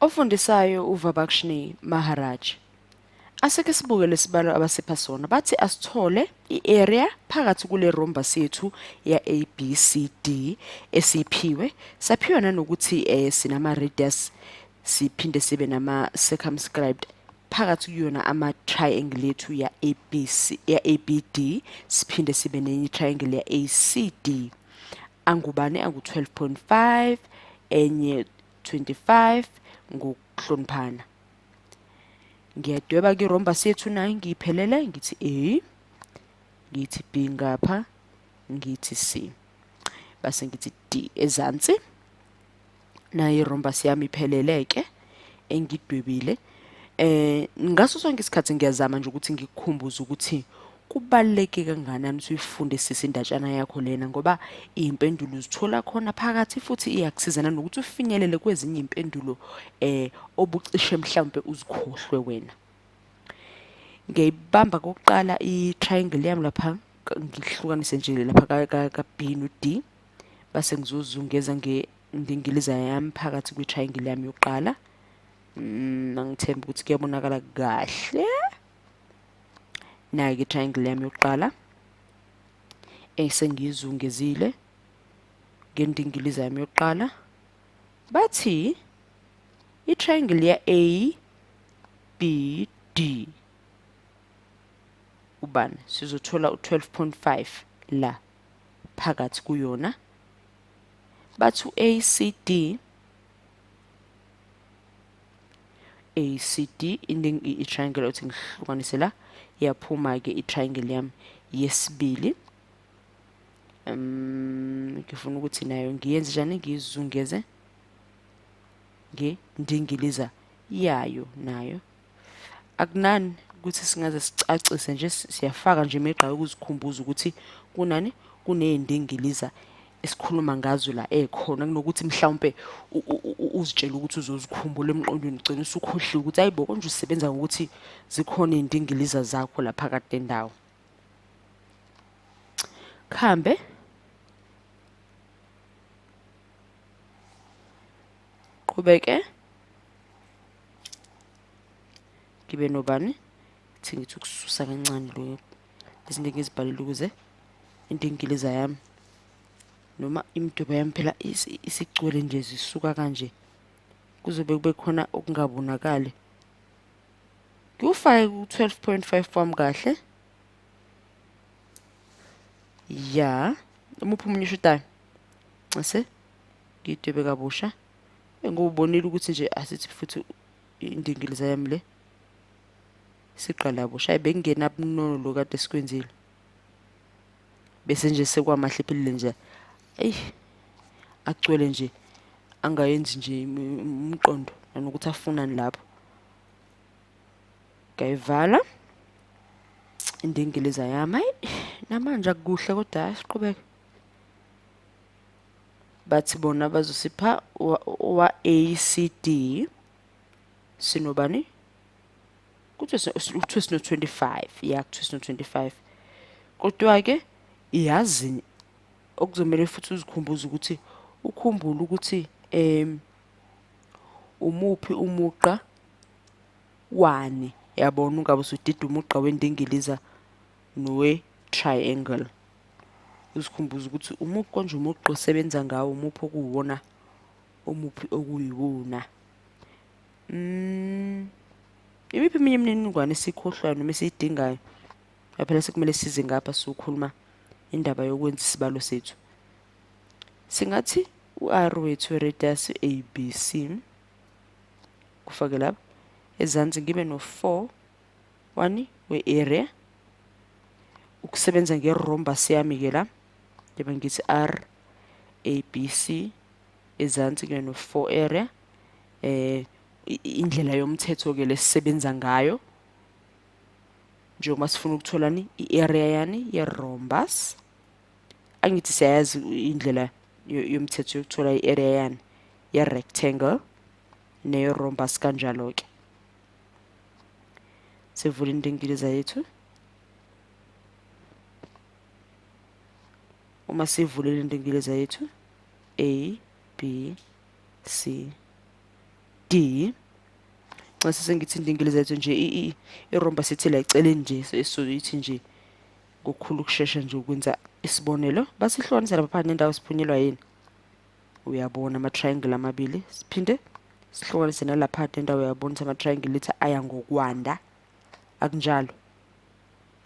Ofundisayo uVabakshni Maharaj. Asike sibuke lesibalo abasipha sona. Bathi asithole i-area phakathi kule rhombus yethu ya A B C D esiyiphiwe. Saphiwa nanokuthi sinama radius, siphinde sibe nama circumscribed phakathi kuyona ama triangle yethu ya A B C, ya A B D, siphinde sibe nenye triangle ya A C D. Angubani? Angu 12.5 enye 25 ngokuhloniphana. Ngiyadweba ke rhombus yethu nayo ngiyiphelele, ngithi A, ngithi B ngapha, ngithi C, base ngithi D ezansi. Nayo irhombus yami iphelele ke engidwebile. Ngaso sonke isikhathi ngiyazama nje ukuthi ngikukhumbuze ukuthi kubaluleke kangakanani ukuthi uyifundisise indatshana yakho lena, ngoba iy'mpendulo uzithola khona phakathi, futhi iyakusiza nanokuthi ufinyelele kwezinye iy'mpendulo obucishe mhlawumpe uzikhohlwe wena. Ngiyayibamba kokuqala i-triangle yami lapha, ngihlukanise nje lapha ka-B no-D, base ngizozungeza ngendingiliza yami phakathi kwi-triangle yami yokuqala. Angithembi ukuthi kuyabonakala kahle. Nayi-ke i-triangle yami yokuqala esengiyizungezile ngendingiliza yami yokuqala. Bathi i-triangle ya A B D ubani? Sizothola u-12.5 la phakathi kuyona. Bathi u-A C D, A C D i-triangle othi ngihlukanise la, iyaphuma-ke i-triangle yami yesibili. Ngifuna ukuthi nayo ngiyenze njani? Ngiyizungeze ngendingiliza yayo nayo. Akunani ukuthi singaze sicacise nje, siyafaka nje imigqa yokuzikhumbuza ukuthi kunani, kuney'ndingiliza esikhuluma ngazo la ekhona, kunokuthi mhlawumpe uzitshele ukuthi uzozikhumbula emqondweni, ugcine usukhohliwe ukuthi hayi bo, konje usebenza ngokuthi zikhona iy'ndingiliza zakho la phakathi nendawo. Khambe qhubeke ngibe nobani, thi ngithi ukususa kancane lo izinto engizibhalile ukuze indingiliza yami noma imidwebo yami phela isigcwele nje zisuka kanje, kuzobe kube khona okungabonakali. Ngiwufake ku-12.5 wami kahle. Ya, umuphi omunye ushodayo? Ncese ngiyidwebe kabusha. Engubonile ukuthi nje asithi futhi indingiliza yami le siqala busha. Hayi, bekungenabunono lo kade sikwenzile, bese nje sekwamahle philile nje, eyi agcwele nje angayenzi nje umqondo nanokuthi afunani lapho. Ngayivala indingiliza yami. Hayi, namanje akukuhle kodwa hayi siqhubeke. Bathi bona bazosipha wa A C D sinobani? Kuthiwe sino 25. Ya, kuthiwe sino 25. Kodwa-ke yazi okuzomele futhi uzikhumbuze ukuthi ukhumbule ukuthi umuphi umugqa wani, yabona, ungabe usudida umugqa wendingiliza nowe-triangle. Uzikhumbuze ukuthi umuphi konje umugqa osebenza ngawo, umuphi okuwuwona, omuphi okuyiwona. Imiphi eminye imininingwane esikhohlwayo noma esiyidingayo? Phela sekumele size ngapha sizokhuluma indaba yokwenza isibalo sethu. Singathi u-R wethu radius A B C, kufake lapha ezansi ngibe no-4 wani we-area. Ukusebenza nge-rhombus yami-ke la, ngibe ngithi R A B C ezansi ngibe no-4 area. Indlela yomthetho-ke lesisebenza ngayo njengoba sifuna ukutholani i-area yani ye-rhombus. Angithi siyayazi indlela yomthetho yokuthola i-area yani ye-rectangle neye-rhombus kanjalo-ke. Sivule indingiliza yethu. Uma sivulile indingiliza yethu, A B C D. Nxa sengithi indingilizi yethu nje i-rhombus ithi la eceleni nje, sizoyithi nje ngokukhulu ukushesha nje ukwenza isibonelo. Basihlukanisa lapha phakathi nendawo, siphunyelwa yini? Uyabona ama-triangle amabili, siphinde sihlukanise nalapha phakathi nendawo, uyabona ukuthi ama-triangle ethu aya ngokwanda, akunjalo?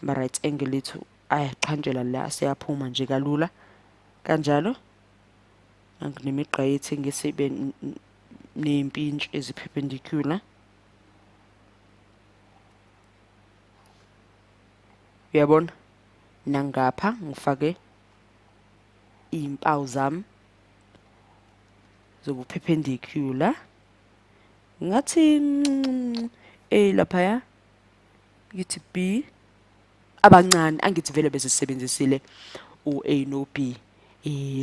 Ama-right angle ethu ayaqhanjelwa la, seyaphuma nje kalula kanjalo. Nemigqa yethu engese ibe ney'mpintshi ezi-perpendicular. Uyabona? Nangapha ngifake iy'mpawu zami zobu-perpendicular. Ngathi A laphaya, ngithi B, abancane, angithi vele besisebenzisile u-A no-B,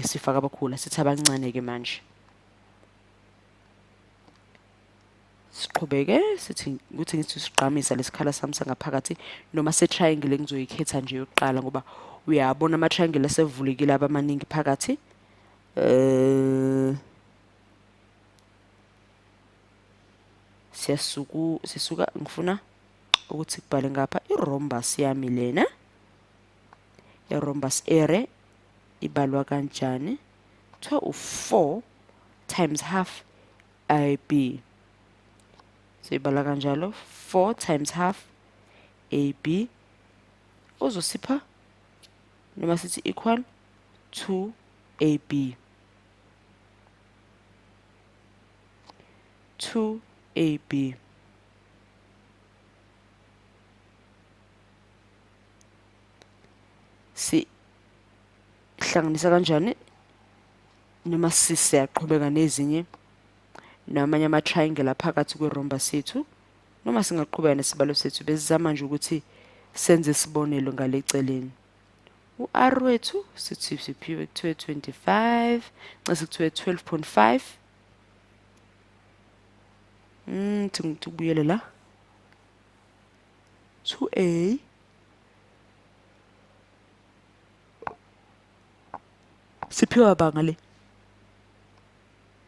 sifaka abakhulu, sithi abancane-ke manje. Siqhubeke sithi ukuthi ngithi sigqamisa lesikhala sami sangaphakathi noma se-triangle engizoyikhetha nje yokuqala, ngoba uyabona ama-triangle asevulekile abamaningi phakathi. Sisuka ngifuna ukuthi kubhale ngapha i-rhombus yami lena. I-rhombus area ibalwa kanjani? Kuthiwa u-4 times half AB. So ibala kanjalo, 4 times half AB uzosipha noma sithi equal 2AB. 2AB. Sihlanganisa kanjani noma sisiyaqhubeka nezinye namanye ama-triangle aphakathi kwe-rhombus yethu, noma singaqhubeka nesibalo sethu. Besizama nje ukuthi senze isibonelo ngale celeni. U-R wethu sithi siphiwe kuthiwe 25, nxa kuthiwe 12.5. Thi ngibuyele la 2A siphiwa banga le,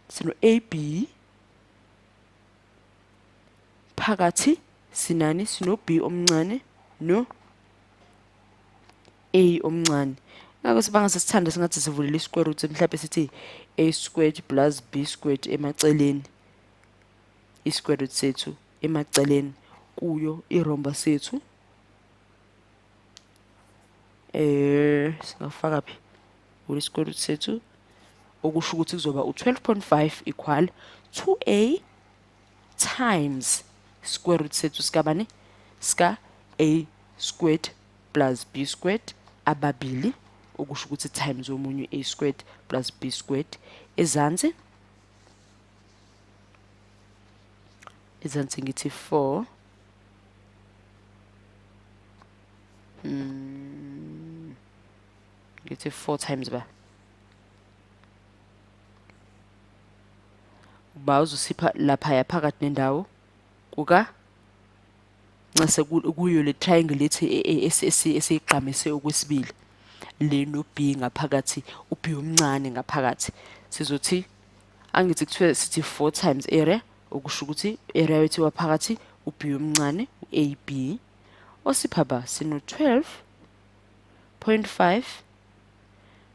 sino AB phakathi, sinani? Sino B omncane no A omncane. Ngakho sibanga sesithanda singathi sivulele i-square root, mhlawumbe sithi A squared plus B squared emaceleni, i-square root sethu emaceleni kuyo i-rhombus yethu. Singafaka phi kule square root sethu? Okusho ukuthi kuzoba u-12.5 equal 2A times square root sethu sikabani? Sika A squared plus B squared ababili, okusho ukuthi times omunye A squared plus B squared. Ezansi ngithi 4 ngithi 4 times ba uba uzosipha laphaya phakathi nendawo kuka nxase kuyo le triangle ethi esiyigqamise okwesibili le no B ngaphakathi, u B omncane ngaphakathi. Sizothi angithi kuthiwe sithi 4 times area, okusho ukuthi area yethu waphakathi u B omncane u AB osipha ba sino 12.5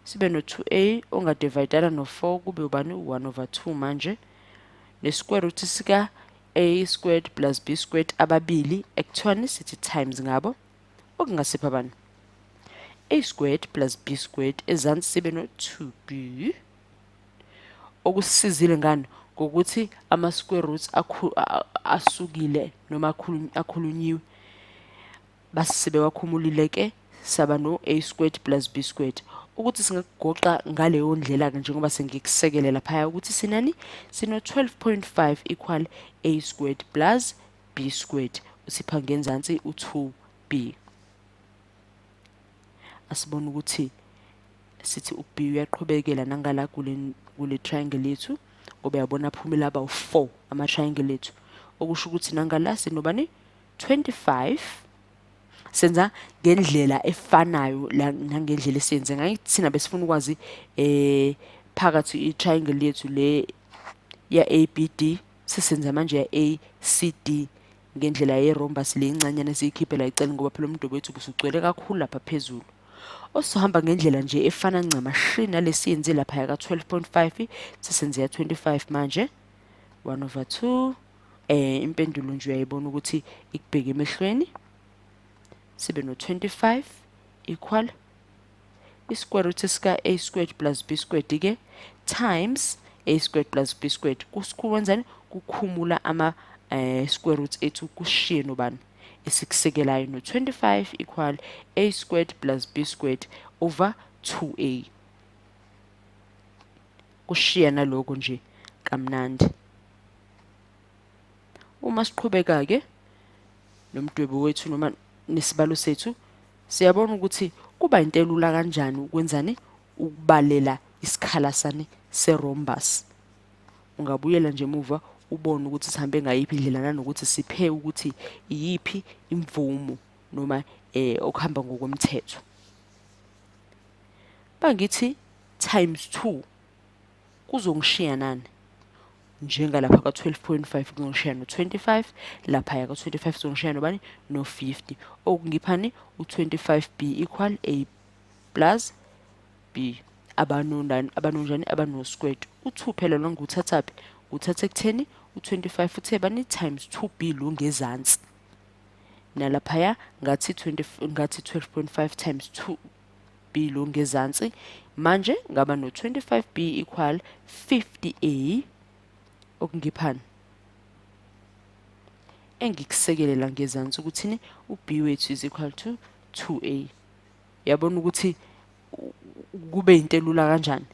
sibe no 2A ongadividana no 4 kube ubani? 1/2 manje, ne square root sika A squared plus B squared ababili ekuthiwani sithi times ngabo, okungasipha bani? A squared plus B squared ezansi sibe no 2B. Okusisizile ngani? Ngokuthi ama square roots asukile noma akhulunyiwe, base sebewakhumulile ke, saba no A squared plus B squared. Ukuthi singakugoqa ngaleyo ndlela ke njengoba sengikusekele laphaya ukuthi sinani? Sino 12.5 equal A squared plus B squared, usipha ngenzansi u2B. Asibone ukuthi sithi uB uyaqhubekela nangala kule triangle yethu, ngoba uyabona aphumela aba u4 ama triangle ethu, okusho ukuthi nangala sinobani? 25. Senza ngendlela efanayo nangendlela esiyenze ngayo thina besifuna ukwazi phakathi i-triangle yethu le ya ABD, Sesenza manje ya A C D ngendlela ye-rhombus le incanyana esiyikhiphela eceleni ngoba phela umdwebo wethu ubusugcwele kakhulu lapha phezulu. Osohamba ngendlela nje efana ncamashi nalesiyenze lapha yaka 12.5, sesenze ya 25 manje. 1 over 2, impendulo nje uyayibona ukuthi ikubheke emehlweni. Sibe no 25 equal i-square root sika a squared plus b squared ke times a squared plus b squared. Kusikhwenzani kukhumula ama square roots ethu kushiye nobani esikusekelayo no 25 equal a squared plus b squared over 2a. Kushiya naloko nje kamnandi. Uma siqhubeka ke nomdwebo wethu noma nesibalo sethu, siyabona ukuthi kuba into elula kanjani ukwenzani ukubalela isikhala sani se-rhombus. Ungabuyela nje emuva ubone ukuthi sihambe ngayiphi indlela nanokuthi siphe ukuthi iyiphi imvumo noma okuhamba ngokomthetho. Bangithi times 2 kuzongishiya nani? Njengalapha ka 12.5 kuzongishiya no 25, lapha ka 25 kuzongishiya nobani? No 50. Okungiphani u25b equal a plus b. Abanonani abanonjani abano squared. U2 phela lo nguthathaphi? Uthatha ekutheni u25 uthe bani times 2b lo ngezansi. Nalaphaya ngathi 20 ngathi 12.5 times 2b lo ngezansi. Manje ngaba no 25b equal 50a okungiphani engikusekelela ngezansi ukuthini uB wethu is equal to 2a. Yabona ukuthi kube into elula kanjani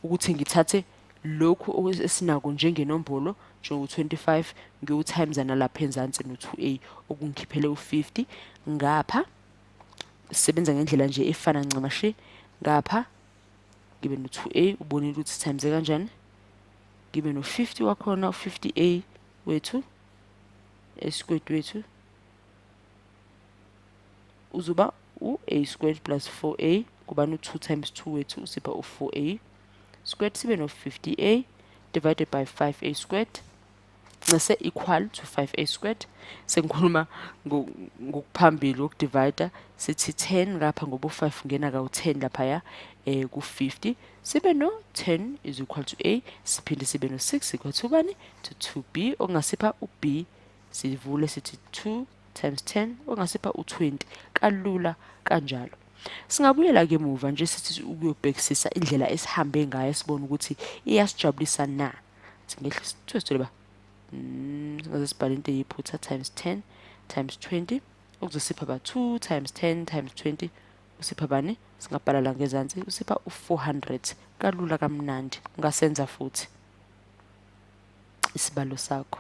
ukuthi ngithathe lokhu esinako njengenombolo njengo-25 ngiwu-times nalapha enzansi no-2a okungikhiphele u-50. Ngapha sisebenza ngendlela nje efana ncamashi. Ngapha ngibe no-2a, ubonile ukuthi times kanjani, ngibe no-50 wakhona, u-50a wethu a squared wethu uzoba u-a squared plus 4a, kuba no-2 times 2 wethu usipha u-4a squared, sibe no-50a divided by 5a squared ncese equal to 5a squared. Sengikhuluma ngokuphambili ukudivide, sithi 10 ngapha ngoba u5 ngena kawu-10 laphaya ku-50, sibe no 10 is equal to a, siphinde sibe no 6 equal to bani? To 2b, okungasipha u-b, sivule sithi 2 times 10 okungasipha u-20 kalula kanjalo. Singabuyela ke emuva nje sithi ukuyobhekisisa indlela esihambe ngayo, sibone ukuthi iyasijabulisa na. Singehle sithole ba singaze sibhale into eyiphutha, times 10 times 20 okuzosipha ba 2 times 10 times 20 usipha bani? Singabhala la ngezansi usipha u-400 kalula kamnandi. Ungasenza futhi isibalo sakho.